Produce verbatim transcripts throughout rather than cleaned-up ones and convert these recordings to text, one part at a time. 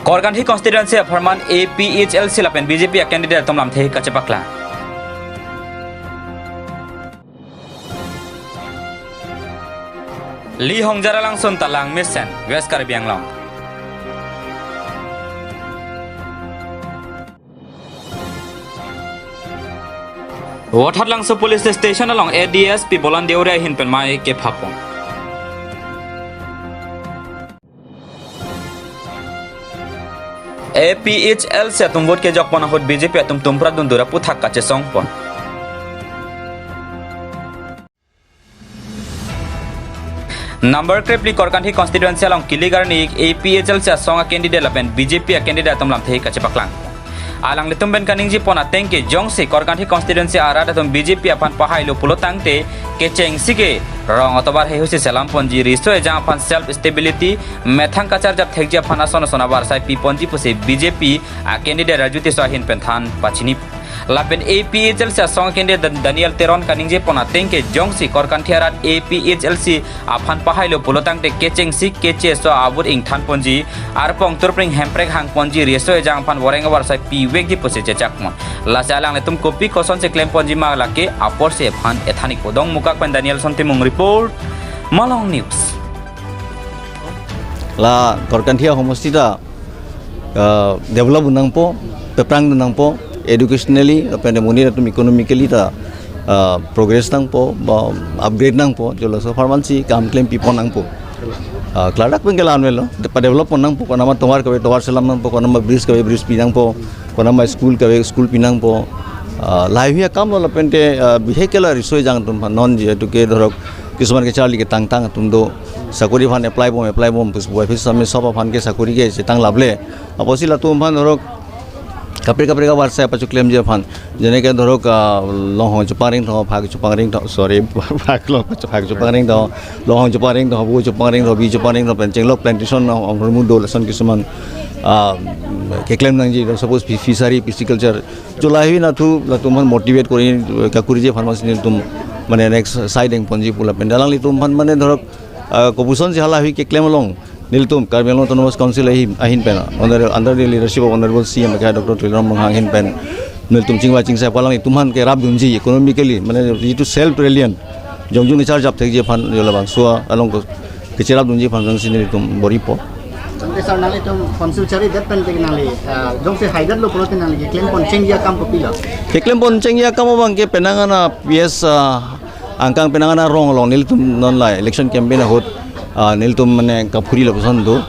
Korkanthi constituency apharman A P H L C lapen B J P a candidate atum lamthe kachepaklang. Li Hongjar alangsun ta lang mesen, West Karbi Anglong. Vothatlangso Police Station along A D S P Bolan Deoria ahin pen mei kephapon. A P H L C atum vote kejokpon ahut B J P atum tumpra dundura puthak kachesongpon. Number krepli Korkanthi constituency along kilik arni A P H L C asong a candidate lapen B J P a candidate atum lamthe kachepaklang. Alanglitum pen kaningjepon ateng ke jongsi Korkanthi constituency arat atum B J P aphan pahailo pulo tangte kechengsi ke rong atovar heihui si selamponji, riso ejang aphan self stability, methang kacharjap thekji aphan ason ason avarsai piponji pusi B J P a candidate Raju Tisso ahin pen than pachini. Lapen A P H L C asong a candidate Dan-, Daniel Teron kaningjepon ateng ke jongsi Korkanthi arat A P H L C aphan pahailo pulo tangte kechengsi keche aso a-vote ingthanponji, arpong turpring hemprek hangponji, riso ejang aphan voreng avarsai pivekji pusi chechakpon. Lasi alanglitum kopi kosonsi klemponji ma lake aporsi aphan ethan-ikpo. Dongmukak pen Danielson Timung report, Malong News. La Korkanthi ahomosti ta, uh, develop nangpo, peprang nangpo, educationally, lapen monit atum economically ta, uh, progress nangpo, ba upgrade nangpo, jolo so apharmansi kam klempipon nangpo. Uh, klardak pen ke la-an avelo, pa develop pon nangpo, konama tovar kave tovar selam nangpo, konama bridge kave bridge pi nangpo, konama school kave school pi nangpo. Uh, laheihui akam lo lapente, uh, bihek ke la riso ejang atum aphan non jihetu ke dhorok kisuman kecharli ketangtang atum do, sakori aphan apply bom, apply bom, pus buai pis sami sob aphan ke sakori ke chetang laple. Apotsi latum aphan dhorok kaprek kaprek avarsai pacheklemji aphan. Jene ke dhorok, ah, longhong chepangring tho, phak chepangring tho, sorry, phak lo, phak chepangring tho, longhong chepangring tho, vo chepangring tho, bi chepangring tho, pen chenglok plantation, ong, ong, rumu do lason kisuman, ah, keklem nangji, suppose fi-, fishery, pisciculture. Jolo laheihui nathu latum aphan motivate kori, eh, kakuriji aphan mas nelitum mane next side engponji pu lapen alanglitum aphan mane dhorok, ah, kopusonsi halaheihui keklem along nelitum Karbi Anglong Autonomous Council ahin, ahin pen, under, under the leadership of Honorable C M Doctor Tuliram Ronghang ahin pen nelitum chingvai chingsai pu alanglitum aphan kerapdunji economically, mane jitu self reliant, jongjung ni charjap thekji aphan jo labangso along ko kecherapdunji aphan jongsi nelitum bor-ipo. Jongsi sir nanglitum council charidet pen te nangli, ah, jongsi haidetlo pulote nangli keklempon chengji akam kopilo? Keklempon chengji akam abang ke penang an a P S, ah, angkang penang an arong along nelitum non la election campaign ahut, ah, nelitum mane kaphuri lapuson do.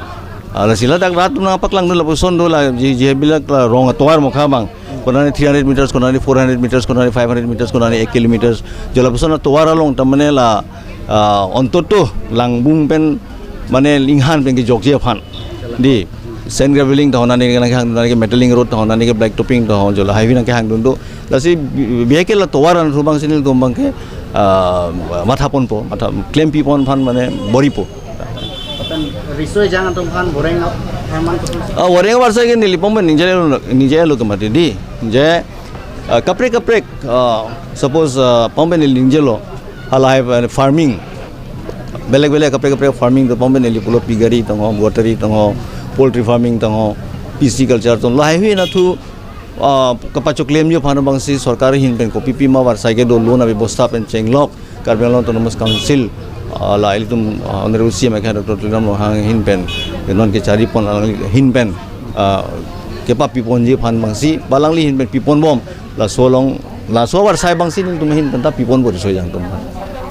Ah, lasi ladak rat atum nangpaklangdun lapuson do la ji, ji bilak la rong atovar mokha abang. Konane three hundred meters, konane four hundred meters, konane five hundred meters, konane ek kilometers. Jo lapuson atovar along ta mane la, ah, ontoto langbung pen mane linghan pen kejokji aphan. Di sand graveling ta ho, nane ke nang kehang, nane ke metalling road ta ho, nane ke black topping ta ho, jo laheihui nangkehangdun do. Lasi bi-, bihek ke la tovar an rubang sinil tumbang ke, ah, mathaponpo, matha klempipon aphan mane bor-ipo. Lapen riso ejang atum aphan voreng apharman kopi? Ah, voreng avarsai ke neli pom pen ningjelo, ningjelo ke mati di. Je, ah, kaprek kaprek, ah, suppose, ah, pom pen neli ningjelo, halahei, ah, farming, belek belek kaprek kaprek farming do, pom pen neli pulo piggery tong ho, goatry tong ho, poultry farming tong ho, pisciculture tong, laheihui nathu, ah, kapacheklemji aphan abangsi sorkar ahin pen kopi pima avarsai kedo, loan abebosta pen chenglok Karbi Anglong Autonomous Council, ah, la ilitum, ah, Honorable C M akha Doctor Tuliram Ronghang ahin pen, non kecharipon alangli ahin pen, ah, kepapiponji aphan abangsi, ba alangli ahin pen piponbom, laso along, laso avarsai abangsi nelitum ahin pen ta piponbom riso ejang atum aphan.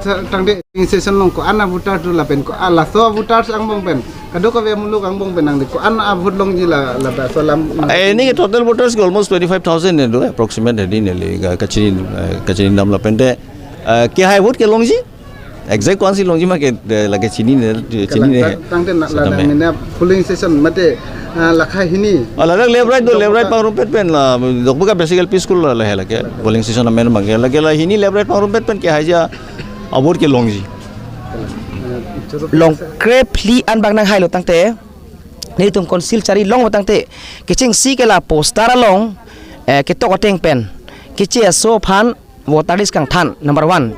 Sir, tangte polling station along ko-an a-voter do lapen ko-an laso a-voters angbong pen, kadokave muluk angbong pen nangli ko-an a-vote longji la, laso alam nang- Eh, neli ke total voters ke almost twenty-five thousand do, approximate hedi neli ga kachini, eh, kachini dam lapente, eh, kehai vote kelongji, exact ko-ansi longji ma ke, eh, lake chinine, chinine. Kalang, tang-, tangte na, la, setame. Mina polling station mate, ah, lakha hini. Ah, ladak left right do, left right pangrumpet pen la, Dokmoka Basic L P School la, la, lake polling station amen abang ke, lake la hini left right pangrumpet pen kehaiji a-vote kelongji. Longkre phli an bang nanghailo tangte, nelitum council chari longlo tangte, kechengsi ke la poster along, eh, ketok ateng pen, keche aso aphan voter list kangthan, number one.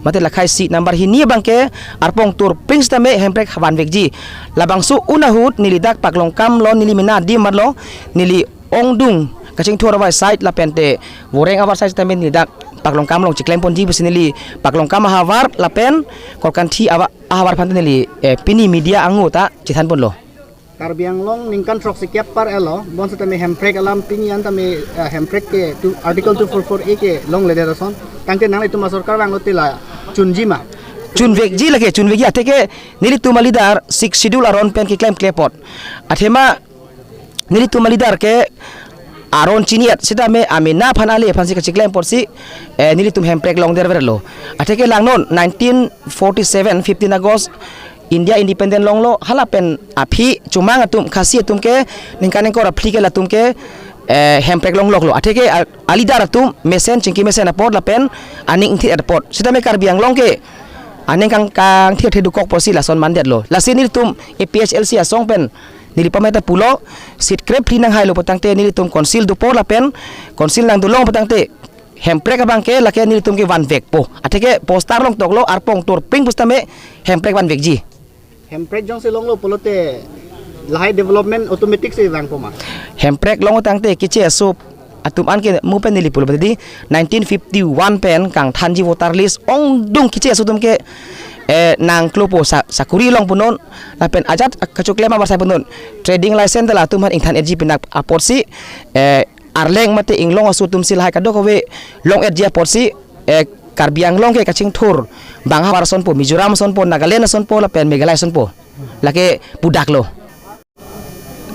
mate lakhai seat number hini abangke arpong turpring sitame hemprek vanvekji. Labangso un ahut neli dak Paklongkam lo, neli mena adim lo, neli ongdung kachingthur avar side lapente voreng avar side sitame neli dak Paklongkam along chiklemponji pusi neli Paklongkam ahavar lapen Korkanthi ava-, ahavar aphante neli, eh, pini media angu ta chethanponlo. Karbi Anglong ningkan throksi kep par elo, bonsitame hemprek alam pini an tame, eh, hemprek ke tu Article two four four A ke longledet ason. Tangte nanglitum asorkar vanglo te la chunji ma? Chunvekji lake, chunvekji atheke nelitum aleader Sixth Schedule aron pen keklemkle apot. Athema nelitum aleader ke aron chini-et sitame amena aphan ale aphansi kachiklem apotsi, eh, nelitum hemprek longderverlo. Atheke langnon nineteen forty-seven, fifteen August, India independent longlo, hala pen aphi chomang atum, Khasi atum ke ningkan ingkoi ra phli ke latum ke, eh, hemprek longloklo. Atheke a-, aleader atum mesen, chingki mesen apot lapen aning ingthir apot. Sitame Karbi Anglong ke aning kang, kangthir thedukok apotsi lason mandetlo. Lasi nelitum A P H L C asong pen neli pameta pulo, seat krep phli nanghailo putangte nelitum council dopor lapen council nangdolong putangte hemprek abangke lake nelitum ke vanvekpo. Atheke poster longtoklo, arpong turpring pusitame hemprek vanvekji. Hemprek jongsi longlo pulote lahai development automatic si vangpo ma? Hemprek long tangte keche aso atum an ke mu pen neli pulo tadi nineteen fifty-one pen kangthanji voter list ongdung keche aso atum ke, eh, nangklopo sa-, sakuri longponnon lapen ajat kachoklem abar sai ponnon, trading license ta latum aphan ingthan-etji pinak apotsi, eh, arleng mate inglong aso atumsi lahai kadokave long-etji apotsi, eh, Karbi Anglong ke kachingthur bang ahavar asonpo, Mizoram asonpo, Nagaland asonpo lapen Meghalaya asonpo, lake pudaklo.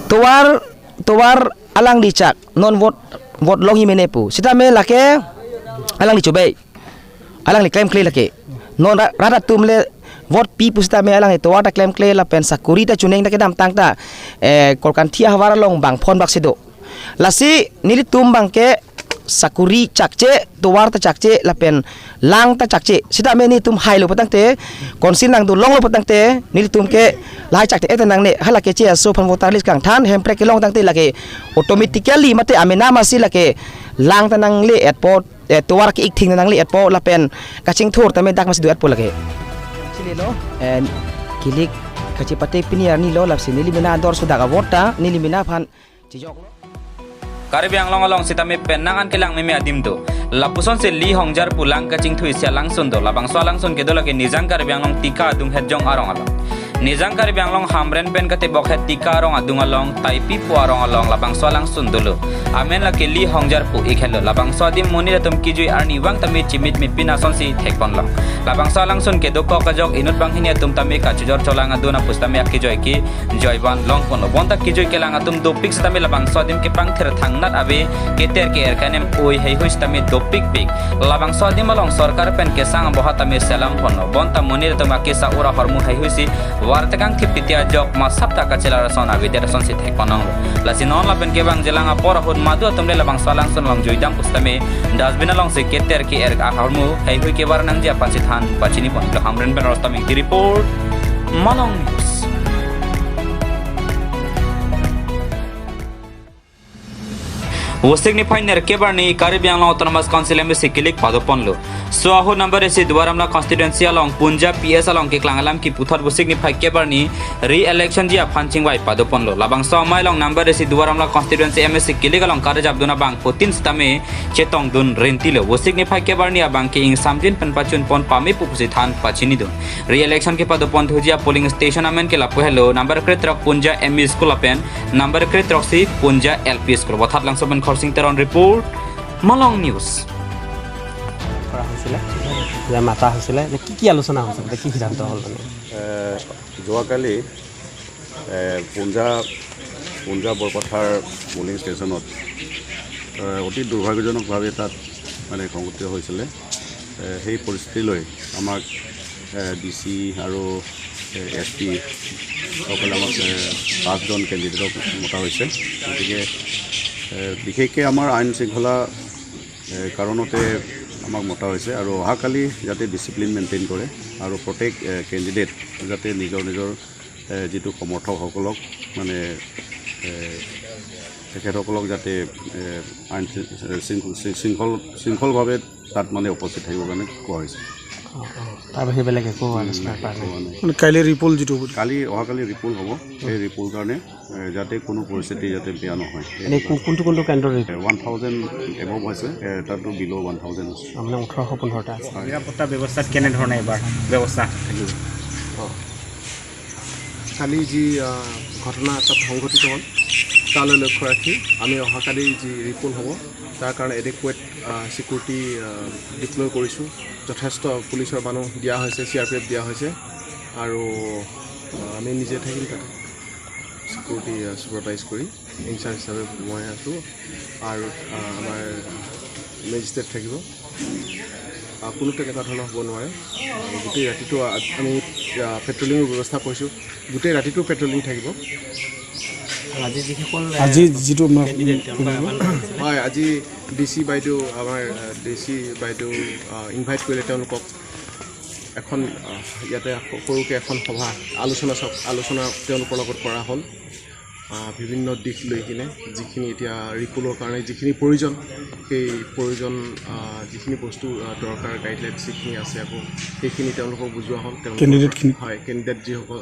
Tovar, tovar alangli chak non vote, vote longji mene pu sitame lake alangli chobei, alangli klemkle lake. Non ra-, rat atum le vote pi pusitame alangli tovar ta klemkle lapen sakuri ta chuneng ta kedamtang ta, eh, Korkanthi ahavar along bang phonbak si do. Lasi nelitum abangke sakuri chakche, tovar ta chakche lapen lang ta chakche sitame nelitum hailo putangte, council nangdolonglo putangte nelitum ke lahai chakte et nangne, hala keche aso aphan voter list kangthan, hemprek kelong tangte lake automatically mate amena masi lake lang ta nangle-etpo, eh, tovar ke-ikthing nangle-etpo lapen kachingthur tame dak masi do-etpo lake. Chilelo, eh, kilik kachepate pini arnilo, lasi neli mena ador sudak a-vote ta neli mena aphan chijoklo. Karbi Anglong along sitame penang an kelang meme adim do. Lapusonsi Li Hongjar pu lang kachingthu isi alangsun do. Labangso alangsun kedo lake Nijang Karbi Anglong Tika adung hetjong arong along. Nijang Karbi Anglong Hamren pen katebok het Tika arong adung along, Taipi pu arong along labangso alangsun dolo. Amen lake Li Hongjar pu ik henlo. Labangso adim monit atum kejui arnivang tame chimit mepin asonsi thekponlong. Labangso alangsun kedokok ajok inut banghini atum tame kachojor cholang adun apusitame akejoi ke joivan longponlo. Bonta kejui kelang atum dopik sitame labangso adim kepangthir thangnat ave, keter ke-er kanem oi heihui sitame dopikpik. Labangso adim along sorkar pen kesang aboha tame selamponlo. Bonta monit atum akesa ura hormu heihuisi vartekang thip titi ajok masap ta kachelar ason avedet asonsi thekponlonglo. Lasi non lapen kevang jelang apor ahut madu atum le labangso alangsun along juidam pusitame dustbin alongsi keter ke-er ahormu heihui kevar nangji aphansi than pachinipon. Hamren pen Rostam Ingti report, Malong News. Vosik niphai nerkep arni Karbi Anglong Autonomous Council M A C kilik padoponlo. So ahut number isi Duar Amla constituency along Punja P S along keklang alam kiputhot Vosik niphai kep arni re-election ji aphan chingvai padoponlo. Labangso amei along number isi Duar Amla constituency M A C kilik along karjapdun abangphutin sitame chetongdun rentilo. Vosik niphai kep arni abangke ingsamjin pen pachunpon pame pu pusi than pachinidun. Re-election kepadoponthuji a-polling station amen ke lapu helo, number krethrok Punja M E School lapen number krethrok si Punja L P School. Vothatlangso pen Khorsing Teron report, Malong News. কৰা হৈছিলে, যে মাতা হৈছিলে, যে কি কি আলোচনা হৈছিলে, কি সিদ্ধান্ত হ'ল মানে? এ, যোৱাকালি, এ, পুঞ্জা, পুঞ্জা বৰপথাৰ পলিং ষ্টেচনত, এ, অতি দুৰ্ভাগ্যজনকভাৱে তাত মানে সংঘটিত হৈছিলে। এ, সেই পৰিস্থিতিলৈ আমাক, এ, ডি চি আৰু, এ, এছ পি সকলে আমাক, এ, পাঁচজন কেণ্ডিডেটক মতা হৈছে। গতিকে, এ, বিশেষকৈ আমাৰ আইন শৃংখলা, এ, কাৰণতে আমাক মতা হৈছে আৰু অহাকালি যাতে ডিচিপ্লিন মেইনটেইন কৰে আৰু প্ৰত্যেক, এ, কেণ্ডিডেট যাতে নিজৰ নিজৰ, এ, যিটো সমৰ্থকসকলক মানে, এ, তেখেতসকলক যাতে, এ, আইন শৃ-, শৃংখল, শৃংখল, শৃংখলভাৱে তাত মানে উপস্থিত থাকিবৰ কাৰণে কোৱা হৈছে। তাৰ বাহিৰে বেলেগ একো হোৱা নাছিলে কাৰণে। মানে কাইলৈ ৰিপল যিটো হ'ব। কালি, অহাকালি ৰিপল হ'ব। সেই ৰিপল কাৰণে, এ, যাতে কোনো পৰিস্থিতি যাতে বেয়া নহয়। এনে কো-, কোনটো কোনটো কেন্দ্ৰৰ ৰিপল? এ, ওৱান থাউজেণ্ড এবভ হৈছে, এ, তাতো বিল' ওৱান থাউজেণ্ড আছে। মানে ওঠৰশ পোন্ধৰটা আছে। হয়। নিৰাপত্তা ব্যৱস্থাত কেনেধৰণে এইবাৰ ব্যৱস্থা থাকিব? কালি যি, আহ, ঘটনা এটাত সংঘটিত হ'ল, তালৈ লক্ষ্য ৰাখি আমি অহাকালি যি ৰিপল হ'ব, তাৰ কাৰণে এডেকুৱেট, আহ, ছিকিউৰিটি, আহ, ডিপ্লয় কৰিছোঁ। যথেষ্ট পুলিচৰ মানুহ দিয়া হৈছে, চি আৰ পি এফ দিয়া হৈছে আৰু, আহ, আমি নিজে থাকিম তাতে ছিকিউৰিটি, আহ, ছুপাৰভাইজ কৰি। ইনচাৰ্জ হিচাপে মই আছোঁ আৰু, আহ, আমাৰ মেজিষ্ট্ৰেট থাকিব। আহ, কোনো তেনেকুৱা ধৰণৰ হ'ব নোৱাৰে। আহ, গোটেই ৰাতিটো আ-, আমি, আহ, পেট্ৰলিঙৰ ব্যৱস্থা কৰিছোঁ। গোটেই ৰাতিটো পেট্ৰলিং থাকিব। আজি যিসকল, আজি আহ, যিটো আমাৰ কেণ্ডিডেট, তেওঁলোকৰ এবাৰ হয়, আজি ডি চি বাইদেউ, আমাৰ, আহ, ডি চি বাইদেউ, আহ, ইনভাইট কৰিলে তেওঁলোকক। এখন, আহ, ইয়াতে স-, সৰুকৈ এখন সভা, আলোচনা চক-, আলোচনা তেওঁলোকৰ লগত কৰা হ'ল। আহ, বিভিন্ন দিশ লৈ কিনে যিখিনি এতিয়া ৰিপলৰ কাৰণে যিখিনি প্ৰয়োজন, সেই প্ৰয়োজন, আহ, যিখিনি বস্তু, আহ, দৰকাৰ, গাইডলাইনছ যিখিনি আছে, আকৌ সেইখিনি তেওঁলোকক বুজোৱা হ'ল। তেওঁলোকৰ কেণ্ডিডেটখিনি? হয়, কেণ্ডিডেট যিসকল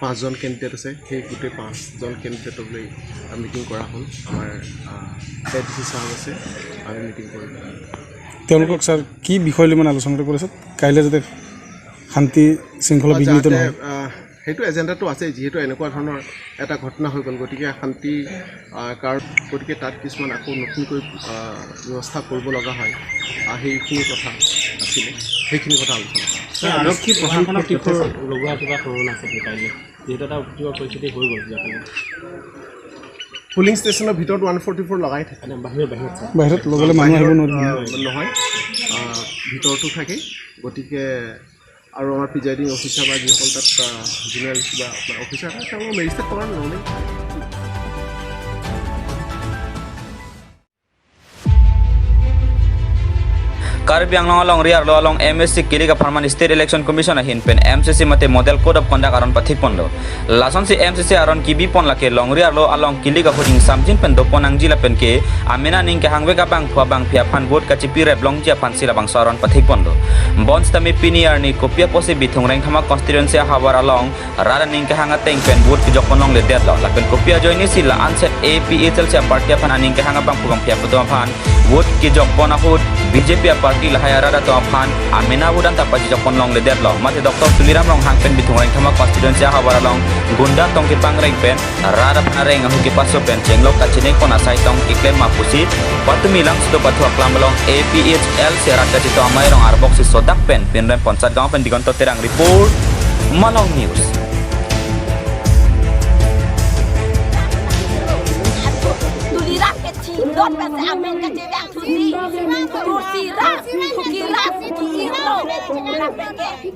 পাঁচজন কেণ্ডিডেট আছে, সেই গোটেই পাঁচজন কেণ্ডিডেটক লৈ মিটিং কৰা হ'ল। আমাৰ, আহ, এ ডি চি ছাৰ আছে, আমি মিটিং কৰিলোঁ। তেওঁলোকক, ছাৰ, কি বিষয় লৈ মানে আলোচনা কৰিছে? কাইলৈ যাতে শান্তি শৃংখলা আহ, বিঘ্নিত যাতে, নহয়। আহ, সেইটো এজেণ্ডাটো আছে, যিহেতু এনেকুৱা ধৰণৰ এটা ঘটনা হৈ গ'ল, গতিকে শান্তি, আহ, কাৰণ গতিকে তাত কিছুমান আকৌ নতুনকৈ, আহ, ব্যৱস্থা কৰিব লগা হয়। আহ, সেইখিনি কথা আছিলে, সেইখিনি কথা আলোচনা কৰা। ছাৰ, আৰক্ষী প্ৰধানখনক প্ৰশিক্ষণ কিবা লগোৱা কিবা প্ৰৱণ আছে নেকি কাইলৈ? যিহেতু এটা উত্তীৰ্ণ পৰিস্থিতি হৈ গ'ল ইয়াতে। পুলিং ষ্টেচনৰ ভিতৰত ওৱান ফৰ্টি ফ'ৰ লগাই থাকে। মানে বাহিৰত, বাহিৰত, ছাৰ। বাহিৰত লগালে মানুহ আহিব বাহিৰত, নোৱাৰিব। আহ, নহয়, আহ, ভিতৰতো থাকে। গতিকে আৰু আমাৰ প্ৰিজাইডিং অফিচাৰ বা যিসকল তাত, আহ, জুনিয়ৰ কিবা আপোনাৰ অফিচাৰ থাকে, তেওঁলোকক মেজিষ্ট্ৰেট কৰা normal. Karbi Anglong along Longri arlo along M A C kilik apharman State Election Commission ahin pen M C C mate Model Code of Conduct aron pathik ponlo. Lasonsi M C C aron kebi pon lake Longri arlo along kilik ahut ingsamjin pen dopon nangji lapen ke amena aning kehangvek abangphu abangphi aphan vote kachipi rep longji aphansi labangso aron pathik ponlo. Bonsitame pini arni kopi apotsi Bithung Rengthama constituency ahavar along rat aning kehang ateng pen vote kejok pon longledetlo. Lapen kopi ajoinesi la-anset A P H L C aparty aphan aning kehang abangphu abangphi atum aphan vote kejok pon ahut B J P aparty lahai arat atum aphan amena vote anta pachijok pon longledetlo. Mate Doctor Tuliram Ronghang pen Bithung Rengthama constituency ahavar along gunda tong kepangreng pen rat aphan areng ahu kepaso pen chenglok kachining pon asai tong keklem ma pusi patumi Langsodo pathu aklam along A P H L C rat kachetong amei rong arboksi sodak pen pinrem pon Satgaon pen Digonto Terang report, Malong News. Tuliram ke chindon pen amen kachevang thusi. Tuliram, Tuliram, Tuliram.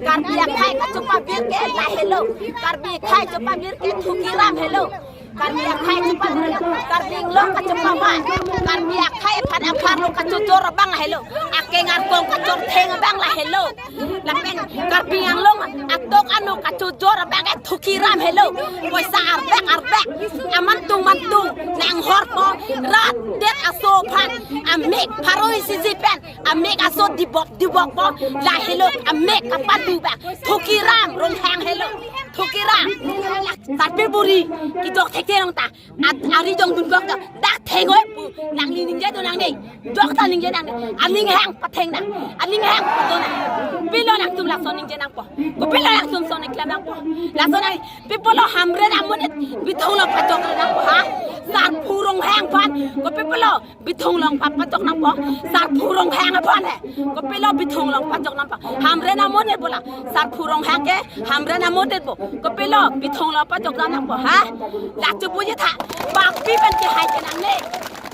Karbi akhai kachopabir ke lahelo. Karbi akhai chopabir ke Tuliram helo. Karbi akhai chopabir, Karbi Anglong kachopabir. Karbi akhai aphan apharlo kachojor abang lahelo. Akeng arkong kachortheng abang lahelo. Lapen Karbi Anglong atok ano kachojor abang ke Tuliram helo. Poisa arbek arbek. Amantung mantung nanghorpo rat det aso aphan. Amek pharo isi ji pen. Amek aso dibok dibokpo. Lahelo amek kapadu abang. Tuliram Ronghang helo. Tuliram. Tapi buri kidok thekte nong ta. At ari jong dun kok ta. Dak thengoi pu. Nangli ningje do nangne. Jok ta ningje nangne. Aning hang patheng nang. Aning hang pato nang. Pilo nangtum lason ningje nangpo. Kopilo nangtum son ningklem nangpo. Lason nang pipolo Hamren amonit Bithung along pachok nangpo ha. Sarphu Ronghang aphan. Kopipolo Bithung along pa pachok nangpo. Sarphu Ronghang aphan he. Kopilo Bithung along pachok nangpo. Hamren amonit bola. Sarphu Ronghang ke Hamren amonit bo. Kopilo Bithung along pachok nangpo ha. Lachu puji tha. Papi pen kehai ke nangne.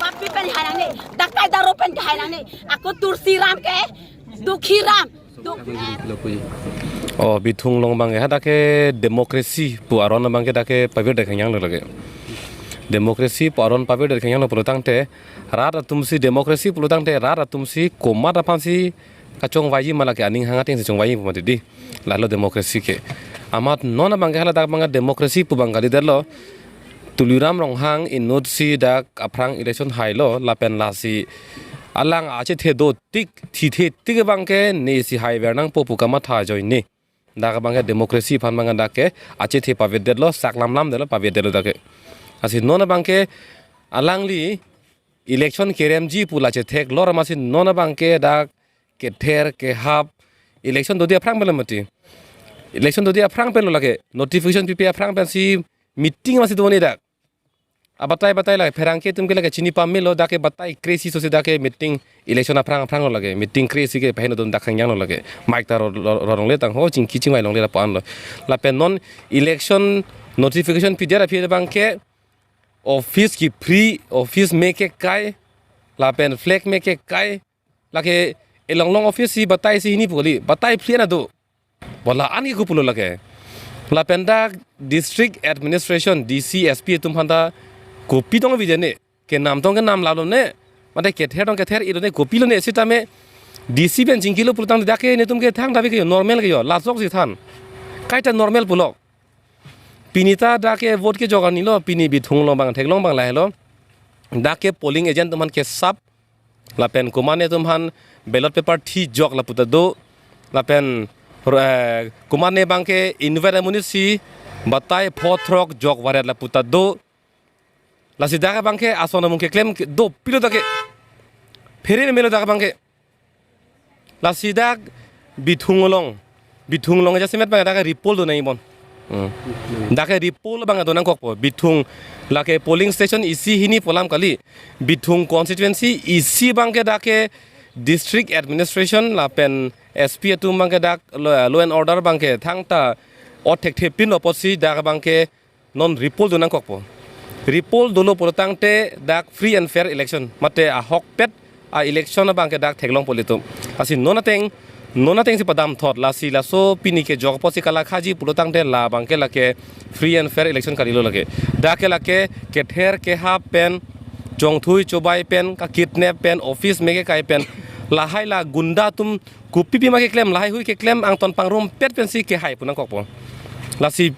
Papi pen hai nangne. Dakai daro pen kehai nangne. Ako Tuliram ke Tuliram. Tuliram. Oh, Bithung along abang ke hadak ke democracy pu aron abang ke dak ke pavirdet khangjang lo lake. Democracy pu aron pavirdet khangjang lo pulo tangte rat atumsi democracy pulo tangte rat atumsi komat aphansi kachongvaiji ma lake aning hang atengsi chongvaiji pu mati di. Lahelo democracy ke. Amat non abang ke hala dak abang ke democracy pu abang kalidetlo. Tuliram Ronghang inutsi dak aphrang election hailo lapen lasi alang achethe do tik, thithe tik abangke ne isi haiver nangpo pu kamatha ajoine. Dak abangke democracy aphan abangke dak ke achethe pavedetlo, saklam lamdetlo, pavedetlo dak ke. Lasi non abangke alangli election keremji pu la chetheklor amatsi non abangke dak kether kehap election dodi aphrang pen lo mati. Election dodi aphrang pen lo lake, notification pipe aphrang pensi meeting amatsi do ne dak. Abatai batai lake pherangke atum ke lake chini pamelo, dak ke batai kre-isi sosi dak ke meeting election aphrang aphrang lo lake, meeting kre-isi ke paheno dun dak khangjang lo lake. Mike ta ro, ro, ro longle tangho, chingki chingvai longle lapu-an lo. Lapen non election notification pidet aphi abangke office kephri, office me kekai, lapen flag me kekai, lake elong long office si batai isi hini pu kali, batai phli an do. Bola an ke kupulo lake. Lapen dak district administration, D C, S P atum aphan ta kopi tong video ne, kenam tong kenam lalo ne, mate kether tong kether-i lo ne, kopilo ne sitame D C pen chingkilo pulotangte dak ke netum ke thangta ave ke yo, normal ke yo, la ajok si than. Kaita normal pulo. Pini ta dak ke vote kejok arni lo, pini Bithung along abang theklong abang lahelo. Dak ke polling agent atum aphan kesap, lapen komatne atum aphan ballot paper thijok lapu ta do, lapen, eh, komatne abangke inutvet amonit si batai pho throk jok varet lapu ta do. Lasi dak abangke ason amung keklem ke dopilo dak ke. Phere melo dak abangke. Lasi dak Bithung along, Bithung along jasemet abang dak ke repoll do nangji bon. Hmm. Dak ke repoll abang do nangkokpo. Bithung lake polling station isi hini pu alam kali. Bithung constituency isi abangke dak ke district administration lapen S P atum abangke dak law, law and order abangke thangta othek thepin lo apotsi dak abangke non repoll do nangkokpo. Repoll dolo pulotangte dak free and fair election, mate ahokpet a-election abangke dak theklongpo ilitum. Lasi non ateng, non ateng si padam thot, lasi laso pini kejok apotsi kalakhaji pulotangte la abangke lake free and fair election kalilo lake. Dak ke lake kether kehap pen, chongthui chobai pen, ka-kidnap pen, office me kekai pen, lahai la gunda atum kopi pima keklem, lahaihui keklem, angton pangrumpet pensi kehai pu nangkokpo. Lasi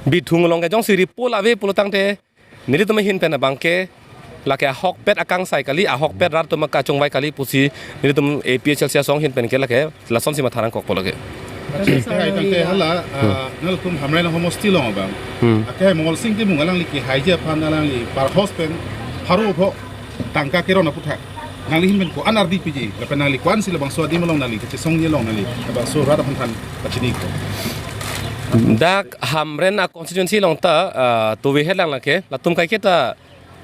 Bithung along ke jongsi repoll ave pulotangte, nelitum ahin pen abangke lake ahokpet akangsai kali, ahokpet rat atum akachongvai kali pusi nelitum A P H L C asong ahin pen ke lake lasonsi matha nangkokpo lake. Tangte hala, ah, nangtum Hamren homosti along abang. Hmm. Ake Mongol Sing Timung alangli kehaiji aphan alangli parhos pen pharo pho tangka keron aputhak nangli ahin pen ko-an ardi piji, lapen nangli ko-ansi labangso adim along nangli kachesongji along nangli labangso rat aphan than pachini ko. Dak Hamren a-constituency along ta, ah, tovehet lang lake, latum kaiketa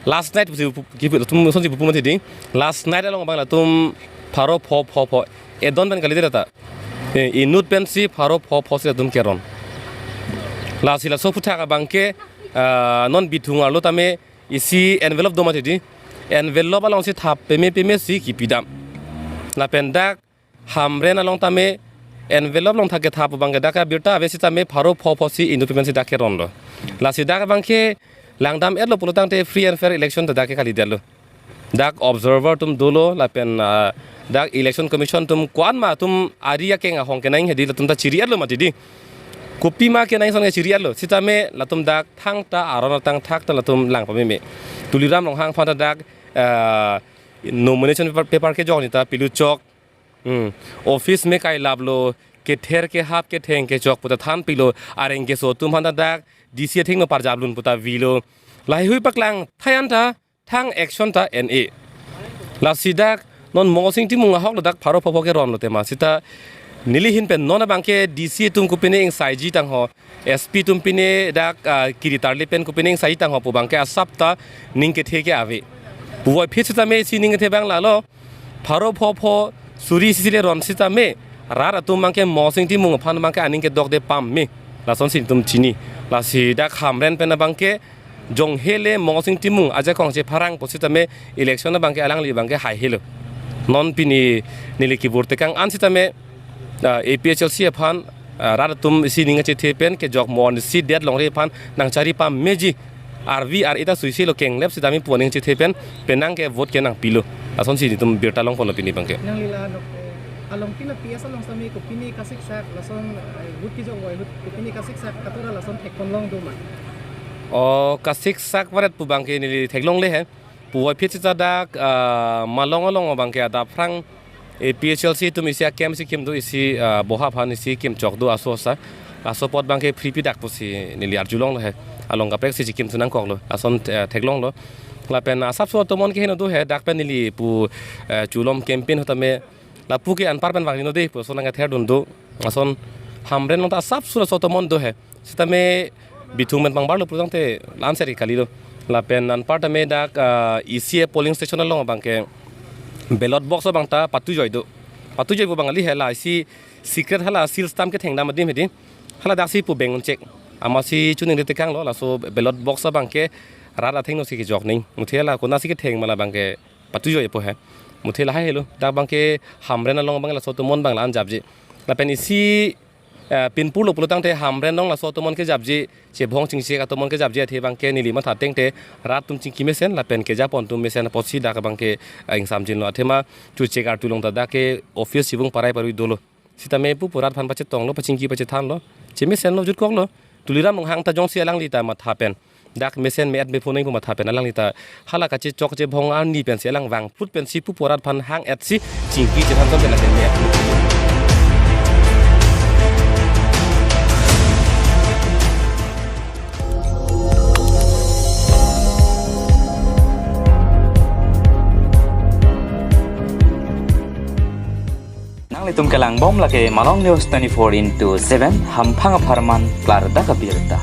last night pusi pu-, ki pu-, latum sonsi pupu mati ding. Last night along abang latum pharo pho pho pho edon pen kalidet ta. Eh, inut pensi pharo pho pho si latum keron. Lasi laso aputhak abangke, ah, non Bithung arlo tame isi envelope do mati di. Envelope alongsi thap peme peme si kipidam. Lapen dak Hamren along tame envelope along thak kethap abangke dak abirta ave sitame pharo pho pho si inut pensi dak keronlo. Lasi dak abangke langdam-etlo pulotangte free and fair election ta dak ke kalidetlo. Dak observer atum dolo lapen, ah, dak election commission atum ko-an ma atum ari akeng ahong kenang hedi latum ta chiri-etlo mati di. Kopima kenang ason ke chiri-etlo. Sitame latum dak thangta aron atang thakta latum lang pameme. Tuliram Ronghang aphan ta dak, ah, nomination paper, paper kejok arni ta piluchok. Hmm. Office me kai laplo, kether kehap ketheng kechok pu ta than pilo, areng keso atum aphan ta dak D C athengno parjap lun pu ta vilo. Lahaihui paklang thai an ta thang action ta en-e. Lasi dak non Mongol Sing Timung ahok lo dak pharo pho pho keronlo tema. Sita neli ahin pen non abangke D C atum kopine ingsaiji tangho, S P atum pine dak, ah, kiri tarli pen kopine ingsaiji tangho pu abangke asap ta ning kethe ke ave. Puvoiphit sitame isi ning kethe abang lalo. Pharo pho pho suri isi le ron sitame rat atum abangke Mongol Sing Timung aphan abangke aning kedokde pame. Lasonsi itum chini. Lasi dak Hamren pen abangke jonghe le Mongol Sing Timung ajakong chepharang pusitame election abangke alangli abangke haihelo. Non pini neli kibur tekang an sitame, ah, A P H L C aphan, ah, rat atum isi ning kachethe pen kejok mo-an isi det longri aphan nangchari pameji, arvi ar-e ta suisilo kenglep sitame pu aning chethe pen penang ke vote ke nangpilo. Lasonsi itum birta longponlo pini abangke. Nangli la nok, eh, along pina P S along sitame kopine kasiksak lason, eh, vote kejok voi hut kopine kasiksak katura lason thekponlong do ma? O, kasiksak varet pu abangke neli theklongle he. Puvoiphit seta dak, ah, Malong along abangke adap phrang A P H L C atum isi a-camp si kim do, isi, ah, boha aphan isi kim chok do aso sa. Aso apot abangke phripi dak pusi neli arjulonglo he. Along kaprek si chikim sunang koklo. Ason, eh, theklonglo. Lapen asapso atomon ke heno do he, dak pen neli pu, eh, chulom campaign ahut tame lapu ke anpar pen vangri no de, puson nang katherdun do. Ason Hamren along ta asapso laso atomon do he. Sitame Bithung pen pangbarlo pulotangte la-an seri kalilo. Lapen anpar tame dak, ah, isi a-polling station along abangke ballot box abang ta patujoi do. Patujoi pu abang kali he, la isi secret hala seal stamp kethengdam adim hedi. Hala daksi pu beng uncheck. Amatsi chuning de tekanglo, laso ballot box abangke rat athengno si kejok ning. Muthe la konatsi ketheng ma la abangke patujoi pu he. Muthe lahai helo. Dak abangke Hamren along abang laso atomon abang la-an japji. Lapen isi, eh, pinpurlo pulotangte Hamren along laso atomon kejapji, chebhong chingchek atomon kejapji athe abangke neli matha atengte rat atum chingki mesen lapen kejapon atum mesen apotsi dak abangke, eh, ingsamjinlo. Athema chuchek artu along ta dak ke office chibung parai parui dolo. Sitame pupu rat aphan pachetonglo, pachingki pachethanlo. Chemesenlo, jutkoklo. Tuliram Ronghang ta jongsi alangli ta matha pen dak mesen me-et me-phoneng pu matha pen alangli ta hala kachechok chebhong arni pensi alang vangphlut pensi pupu rat aphan hang-et si chingki chethan ton pen me-et. Nanglitum kelangbom lake Malong News twenty-four into seven, hamphang apharman klardak abirta.